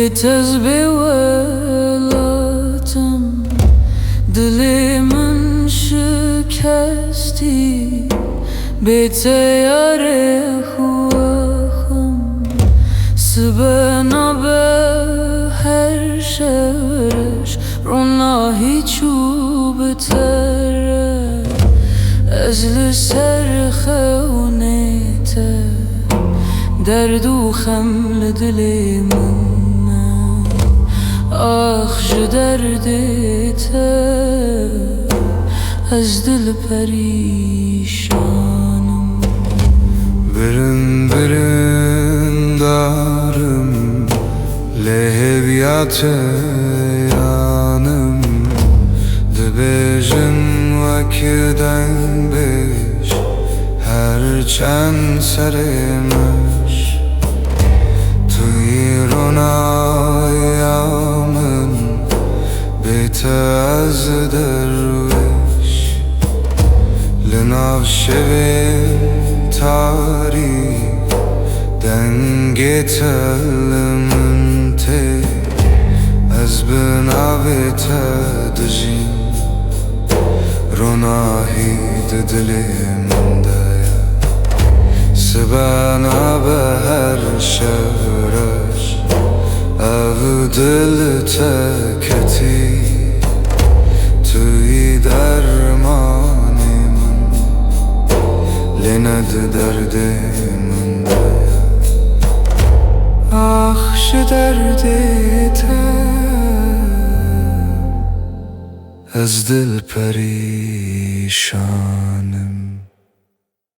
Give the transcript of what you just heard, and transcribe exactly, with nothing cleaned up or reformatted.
Bê te ez bê welat im, dilê min şikestî. Bê te yarê xwe xem, sibe nabe her şev reş. Ronahî çû bi te re, ez li ser xewnê te. Derd û xem li dilê min e. Ax ji derdê te, ez dil perîşan im. Birin birin dar im, lê hêviya te yan im. Dibêjim wek dengbêj, her çend serê meş. Tu yî ronaya min, bê te ez derwêş. Li nav şevên tarî, dengê te li min tê. Ez bi navê te dijîm, ronahî di dilê min de ye. Sibe nabe her şev reş, ev dil te ketî. Tu yî dermanê min, lê ne di derdê min de ye. Ax ji derdê te, ez dil perîşan im.